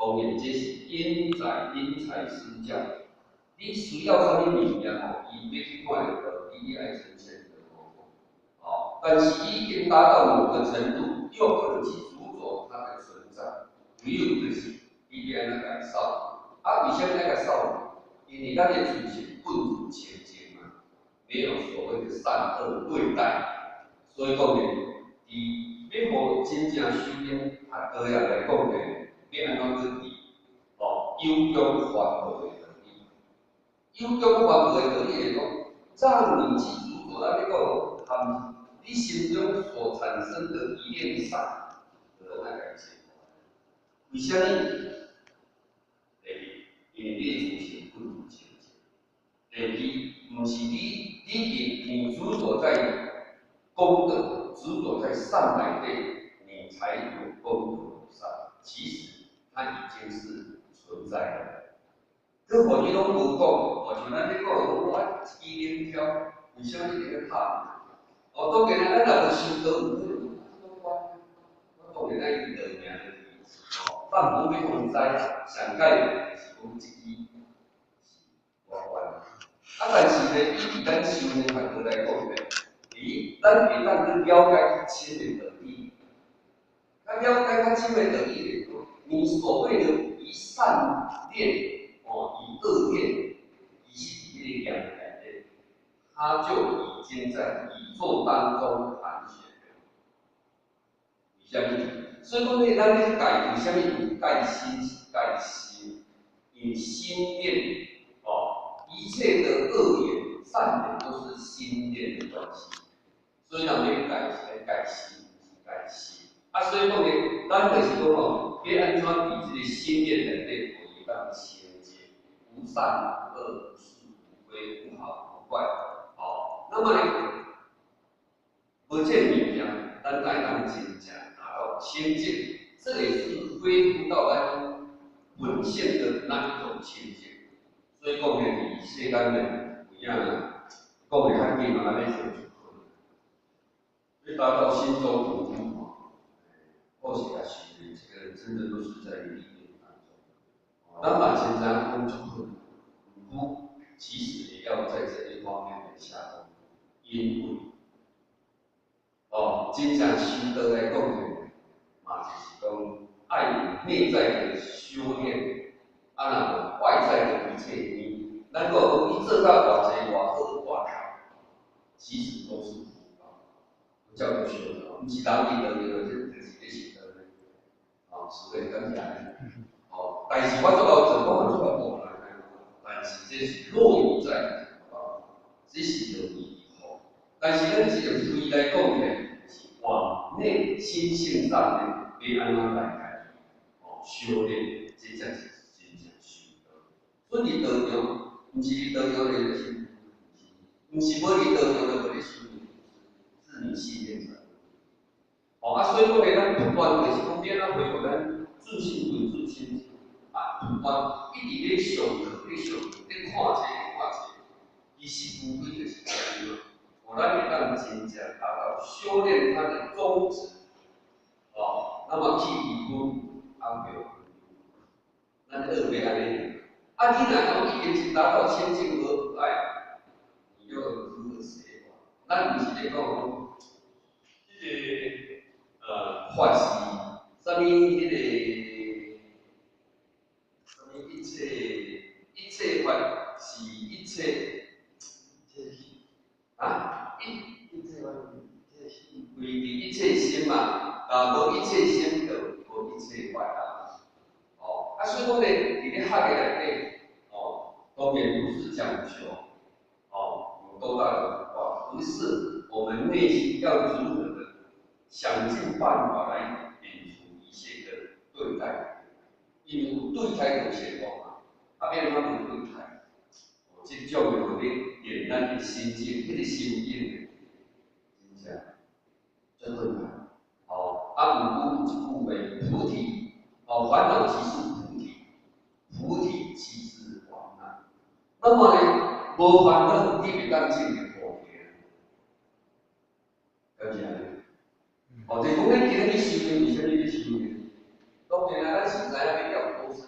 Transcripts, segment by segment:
當然這是因材因材施教，你需要啥物物件吼，伊欲去看著道理，你愛呈現的哦，但是已經達到某個程度，又不能去執著它的存在，唯有就是伊欲按怎共掃？啊，為啥物愛共掃？因為咱的自性本自清淨嘛，沒有所謂的善惡對待，所以講呢，佇欲予真正修煉學道的人來講呢，欲按怎去治？哦，有中煩惱的道理，有中煩惱的道理來講，讓你去執著咱咧講，含你心中所產生的一念善，就攏愛共伊清。為啥物？第一，因為你的自性本自清淨。第二，毋是你，你執著在功德，執著在善內底，你才有功德有善。其實它已經是存在的。閣予你攏無講，哦，像咱咧講，我一支奶條，為啥物你佇咧拍？哦，當然啦，咱若無修道，有可能我當然愛落命落去，哦，放無欲予知，上蓋就是講這支是偌懸。啊，但是呢，以咱修煉角度來講呢，咦，咱會當去了解較深的道理，較了解較深的道理來講，你所謂的一善念，哦，一惡念，其實佇彼個業內底，它就已經在宇宙當中盤旋了。為啥物？所以講呢，咱咧戒為啥物有戒心是戒心？因為心念，哦，一切的惡言、善言都是心念的關係。所以人咧戒是咧戒心，毋是戒心。啊，所以講呢，咱就是講吼，欲按怎佇這個心念內底，予伊當清淨，無善無惡，無是無非，無好無壞，哦，那麼呢，無這物件，咱才會當真正達到清淨，這也是恢復到咱本性的那一種清淨。所以講呢，佇世間呢，有影講會較緊嘛，按呢做就好。欲達到心中無物吼，或許來修煉，這個真的都是在歷練當中。咱嘛真知影講足好，毋過其實也要在這一方面來下功夫，因為哦，真正修道來講呢，嘛就是講愛有內在的修煉，啊，若無外在的一切因，咱講講伊做到偌濟偌好偌強，其實都是福報，不叫做修道，毋是人佇道裡頭，這就是咧修道呢。哦，是會感謝。哦，但是我做到做，我嘛做到無難，但是這是落於在福報，這是容易以後。但是咱這個非來講呢，是往內心性上呢，欲按怎來家己哦修煉，這才是真正修道。所以佇道場，毋是佇道場咧修，毋是無佇道場就無咧修，是你心念在。哦，啊，所以講呢，咱不斷就是講欲按怎恢復咱自性本自清淨，啊，不斷一直咧上課，咧上課，咧看冊，咧看冊，其實無非就是按呢。哦，咱會當真正達到修煉它的宗旨，哦，那麼去離分，安妙，咱學欲按呢。啊，你若講已經是達到清淨無礙，你又如何邪法？咱毋是咧講講，這個法是啥物？彼個啥物？一切一切法是一切，啊？一為佇一切心嘛，啊，無一切心就無一切法啊。哦，啊，所以講呢，佇咧學的內底，哦，當然不是講求，哦，有多大的福報，而是我們內心要如何的想盡辦法來免除一切的對待，因為有對待就成功嘛，啊，變怎無對待？哦，這種的咧練咱的心境，彼個心境呢，真正真困難。哦，啊，毋過有一句話，菩提，哦，煩惱即是菩提，菩提即是煩惱。那麼呢，無煩惱，你袂當證得菩提。敢是按呢？哦，就是講咱今日去修煉，為啥物咧修煉？當然啦，咱是知影欲了多少，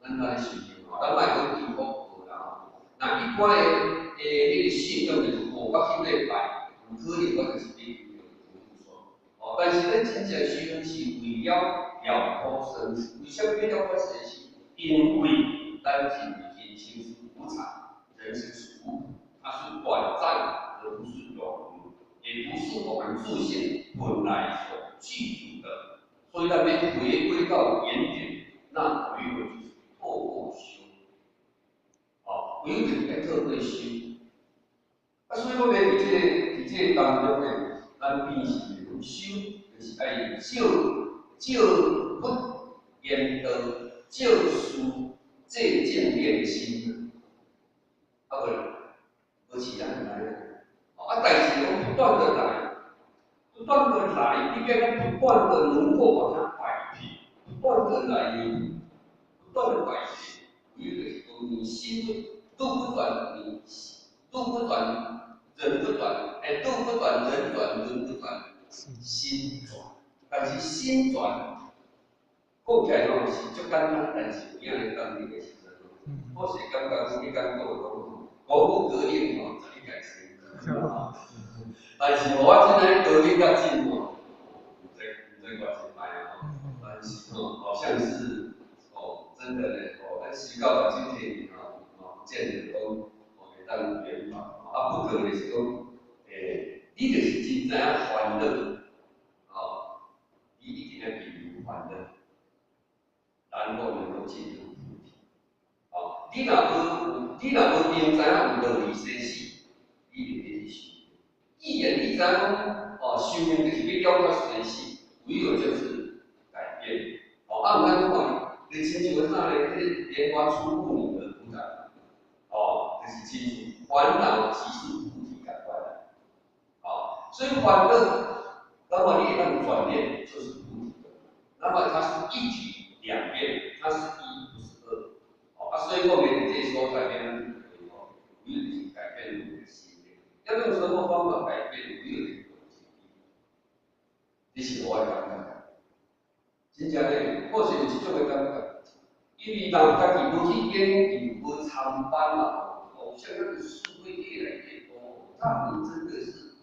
咱來修行吼，咱莫講求福報啦吼。那一般的彼个信仰就是，哦，我去禮拜，有可能我就是欲求著苦說。哦，但是咱真正修行是為了了脫生死。為啥物欲了脫生死？因為咱認為人生是無常，人生是無苦，它是短暫而不是永恆，也不是我們自性本來所具足的。所以咱欲回歸到原點，那唯有就是透過修，哦，唯有就是愛透過修。啊，所以講咧，佇這個當中呢，咱變是講修，就是愛照照佛言道，照事借鏡練心。啊無，無自然來啊。啊，但是講不斷的來，不斷的來，你變不斷的能夠把它擺平，不斷的來，不斷的擺平，有一個是講你心不路不轉，你路不轉，人不轉，欸，路不轉，人轉，人不轉，心轉。但是心轉，講起來吼是足簡單，但是有影咧當你的時陣，我是感覺講去感覺講，五穀革命吼，11屆生。但是我這個革命較緊吼，毋知偌濟擺啊吼，但是吼，好像是哦，真的咧，哦，咱修到目睭體吼，哦，不見得講哦會當圓滿，啊，不過就是講，欸，你就是真知影煩惱，哦，你一定愛貧富煩惱，然後能夠進入菩提。哦，你若無明知影有道理生死，你就欲去修。既然你知影講，哦，修行就是欲了脫生死，唯有就是改變。哦，啊，毋通講哦，你親像啥咧？彼個蓮花出污泥而不染，哦，就是親像煩惱即是菩提共款。哦，所以煩惱，那麼你會當轉念，就是菩提的。那麼它是一體兩面，它是一不是二。哦，啊，所以講咧，佇這個所在邊，哦，唯有就是改變你的心念。要用什麼方法改變？唯有就是用心。這是我的感覺。真正咧，確實有這種的感覺。因為人家己無去研究、無參班嘛，好像那個事會越來越多，讓你真的是，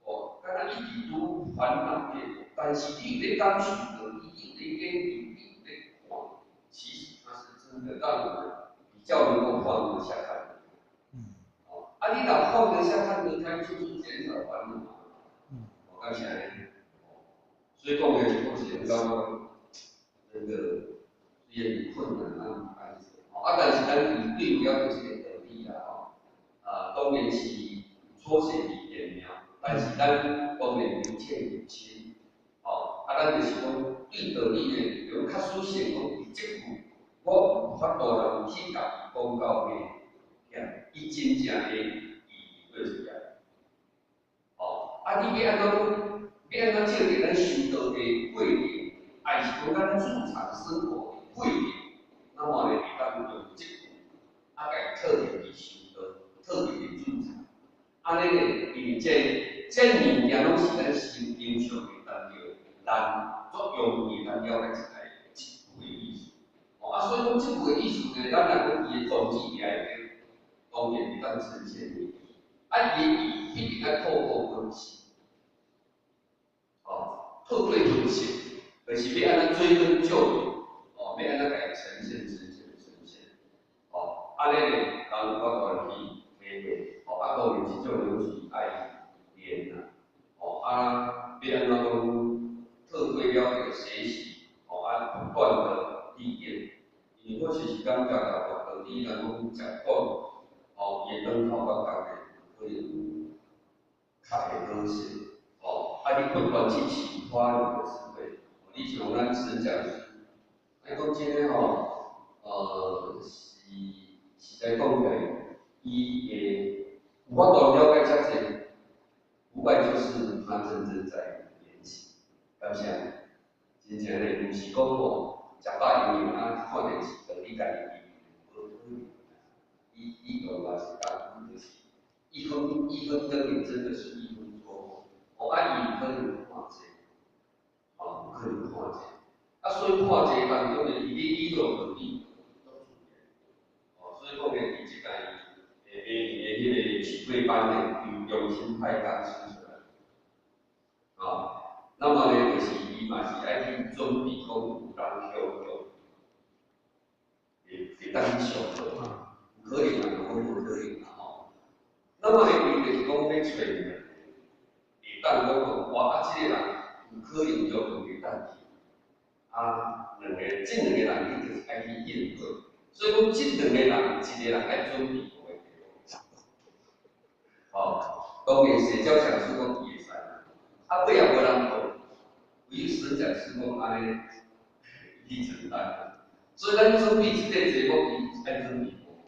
哦，敢若一直都煩惱越多。但是你有咧感受到，你有咧研究，你有咧看，其實它是真的讓我們比較能夠放得下看得開。哦，啊，你若放得下看得開，就是減少煩惱嘛。我感謝呢。所以講咧，我是感覺那個雖然有困難啊，啊，但是咱對了解這個道理啦，吼，啊，當然是初學佇玄妙，但是咱當然由淺入深，吼，啊，咱就是講對道理呢，用較實現講，佇這句，我有法度人去共伊講到遐，伊真正的意義對出來，哦，啊，你欲按怎講？欲按怎證得咱修道的過程，還是講咱日常生活的過程，那麼呢，會當用這句，啊，共伊套入去修道，套入去日常，按呢呢，因為這物件攏是咱生平常會當著，咱足容易當了解一個這句的意思。哦，啊，所以講這句的意思呢，咱若講伊的宗旨佇內底，當然會當呈現的。啊，伊的意義一定愛透過分析。哦，透過分析，就是欲按怎追根究底，哦，欲按怎共伊呈現、呈現、呈現，哦，按呢呢，人有法度去體會，哦，啊，當然這種攏是愛練啦，哦，啊，欲按怎講，透過了這個學習，哦，啊，不斷的歷練，因為我實是感覺啦，道理人講食講，哦，伊的長頭髮共的，可能較會好勢。哦，啊，你不斷去啟發你的智慧，你像咱陳講師，咱講真的吼，是實在講起來，伊會有法度了解遮濟，無外就是他真正在練習，敢是按呢？真正的，毋是講吼，食飽營養啊，看電視，當你家己無可能。伊用嘛是講，就是一分耕耘，真的是一分收穫。哦，啊，伊有可能看濟，哦，有可能看濟。啊，所以看濟當中呢，伊咧理論道理，个聚會班呢，由中心派講師出來，哦，那麼呢，就是伊嘛是愛去準備講有人協助，會當去上課嘛，有可能啊，有無可能啊吼。那麼呢，伊就是講欲揣人，會當講吼，哇，啊，這個人有可能約會當去，啊，兩個，這兩個人伊就是愛去應對，所以講這兩個人，一個人愛準備。哦，當然社交講師講伊會使，啊，尾也無人講，唯有神講師講按呢去承擔。所以咱準備這個節目，伊愛準備五個，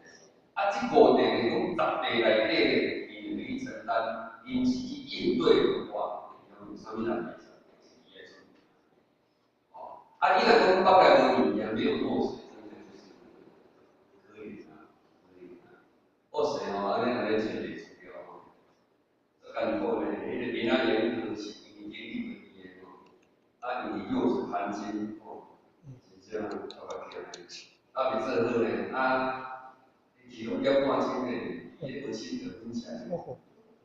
啊，這五個呢，講十個內底呢，伊兩個去承擔，因是去應對的話，有啥物人會使？是伊來準備。哦，啊，你若講北來無物件，沒有墨水，真的就是可以啊，可以啊。哇塞吼，按呢按呢揣袂出了吼，足艱苦呢。彼个明仔年可是因為經濟問題的吼，啊，因為又是含金吼，真正頭殼痛的。啊，袂做好呢，啊，去攏繳半千呢，伊個心就分起來。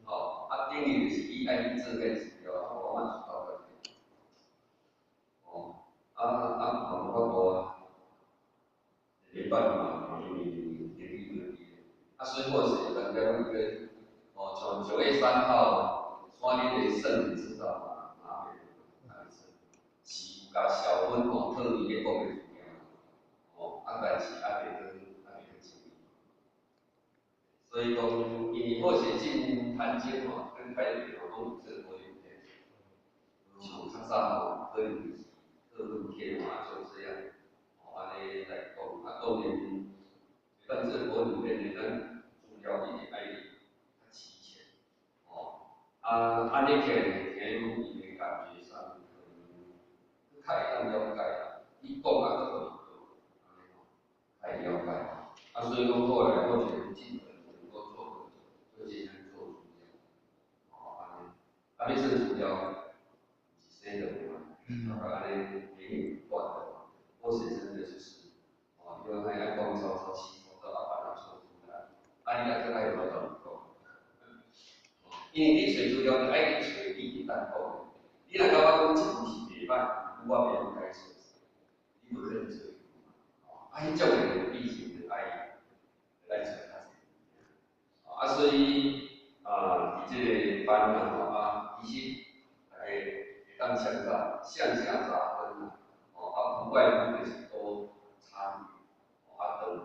吼，啊，等於就是伊愛去做個資料，啊，我嘛是頭殼痛。哦，啊啊，嘛無法度啊，沒辦法，因為經濟問題。啊，所以我是大家攏個，哦，像9月3號，山頂的聖人知道嘛，馬尾是有共小芬吼特意咧講的物件，哦，啊，但是還袂去處理。所以講，因為好勢進台中吼，跟台北吼攏有做過影片，像較早吼，可能是特分天嘛，像這樣，哦，按呢來講，啊，當然，咱做過影片的，咱資料一定愛較齊全，哦，啊，按呢起來，聽講伊的感覺上可能較會當了解啦，伊講啊，閣予伊做，按呢吼，較會了解。啊，所以講後來我覺得盡可能能夠做的，就盡量做資料，哦，按呢，啊，欲做資料，是生就無啊，啊，按呢連續不斷的，我是真的就是，哦，因為愛講超超七到啊，把它做出來，啊，你若閣愛無當講，因為你揣資料，你愛去揣你會當講的，你若感覺講這句是袂歹，我袂曉解釋，你無可能做。啊，彼種的畢竟就愛做較濟。啊，所以啊，佇這個班啊吼啊，其實大家會當向下扎根啊，哦，啊，不外乎就是多參與，啊，多看，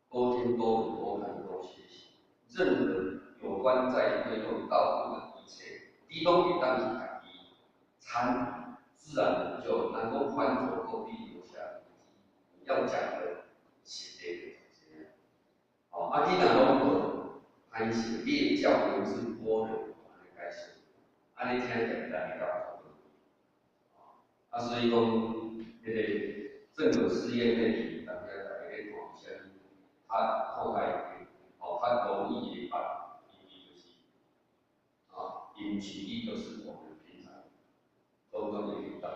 多聽多聞多看多學習，任何有關在推動道路的一切，你攏會當去家己參與，自然就能夠穿著後必留下你要講的寫的這樣。哦，啊，你若攏無，歹勢，你的教言是般若，按呢解釋，按呢聽起來咱會較啊，所以講，彼個正有試驗內題，大家咧看啥物，較看較會哦，較容易會捌，因為就是，啊，因其實就是我們平常攏總會遇到的，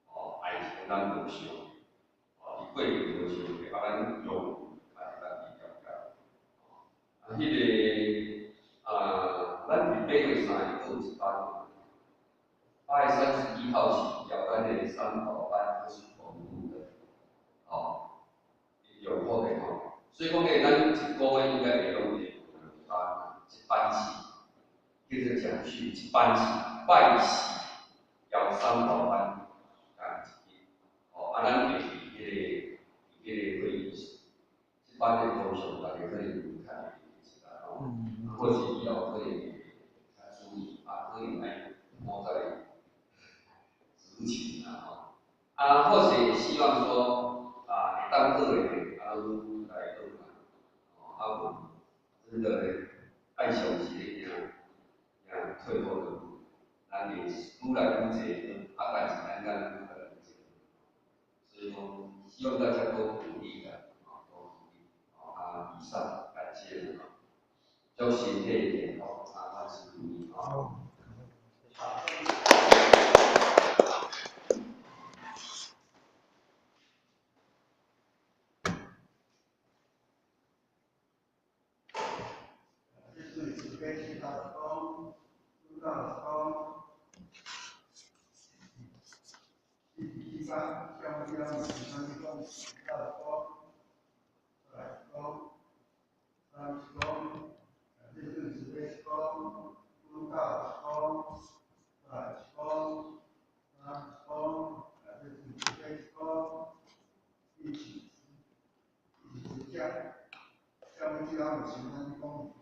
哦，愛情咱無想，哦，佇過去無想的，啊，咱用啊，咱去了解，哦，啊，彼個啊，咱佇8月3日閣有一班，8月31號是搖咱的三寶班，這是同步的，哦，用好的吼，所以講咧，咱一個月應該會攏會有兩班，一班是叫做講序，一班是拜喜搖三寶班，共一日，哦，啊，咱會佇彼個會議室，這班的通常大家可能較會知啦，吼，或是以後可能會較注意，啊，可能愛摸在執勤啦，吼，啊，或者希望說，啊，會當學的，啊，攏來學啦，哦，啊無，真的咧，愛上是咧行行退步的路，咱會愈來愈濟，啊，但是咱敢愈來愈濟，所以講，希望大家多鼓勵啦，啊，多鼓勵，啊，以上感謝啦，祝身體健康，啊，萬事如意啊。悲一道一公，拄到一公，第八，向地方是三一公，一道一公，再来一公，三一公，这是慈悲一公，拄到一公，再来一公，三一公，这是慈悲一公，第九，第九十教，下面地方是三一公。